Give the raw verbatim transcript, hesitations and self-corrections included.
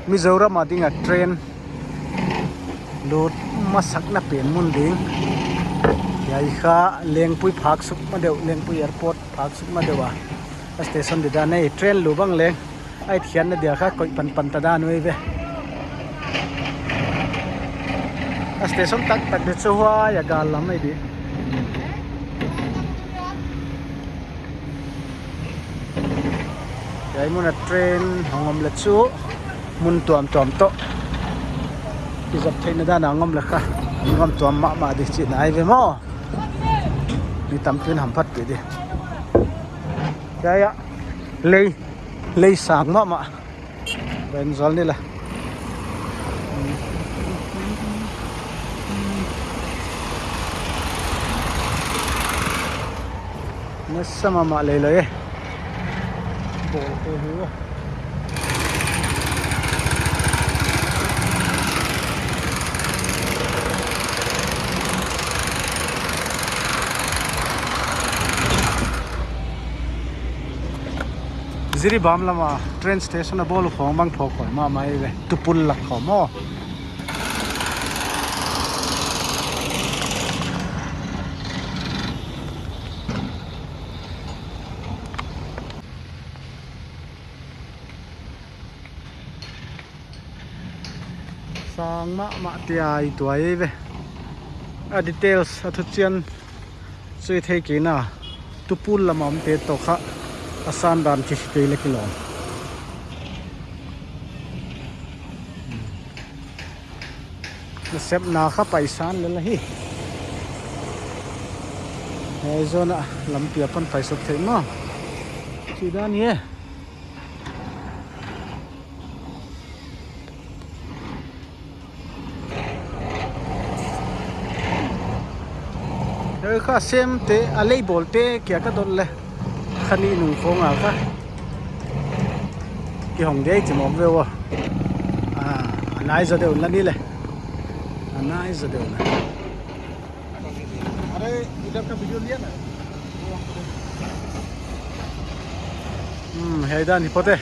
Mizoram a ding a train lut masakna pen mun ding. Hiai kha Lengpui phak suk ma deuh, Lengpui airport phak suk ma deuh a. A station di dan ei, train lut bang leng. Ai thian na dia kha koih panpan ta dan uh ve. A station taktak di chu huai a gal lam ei di. Hiai mun a train hong om leh chu mun tuamtuam toh kizop theihna dan a hong om leh kha hong om tuam mahmah di chihna ei ve maw. Mi tampi'n hamphatpih di. Hiai a lei, lei sang mahmah. Ven zol ni la. Nasa mahmah lei lou e. Bawl te hi a. Jiribam lam a train station a bawl khong bang thawk khol mahmah ei ve. Tupul lak khong maw. Sang mahmah tia i tuak ei ve. A details, a thuchian chu i thei kei na. Tupul lam a omte toh kha a san dan chi si tei leh kilawm. Nasepna kha paisan lel hi. Hiai zone a lampi apan paisuk theih maw. Chi dan hi e. Hiai kha semte, a lei bawlte kia ka dot leh kha nih nung khong a kha kihong dei chi mawk ve ua. Ah, a nai zaw deuh na ni leh. A nai zaw deuh na. Hmm, hiai dan hi phot e.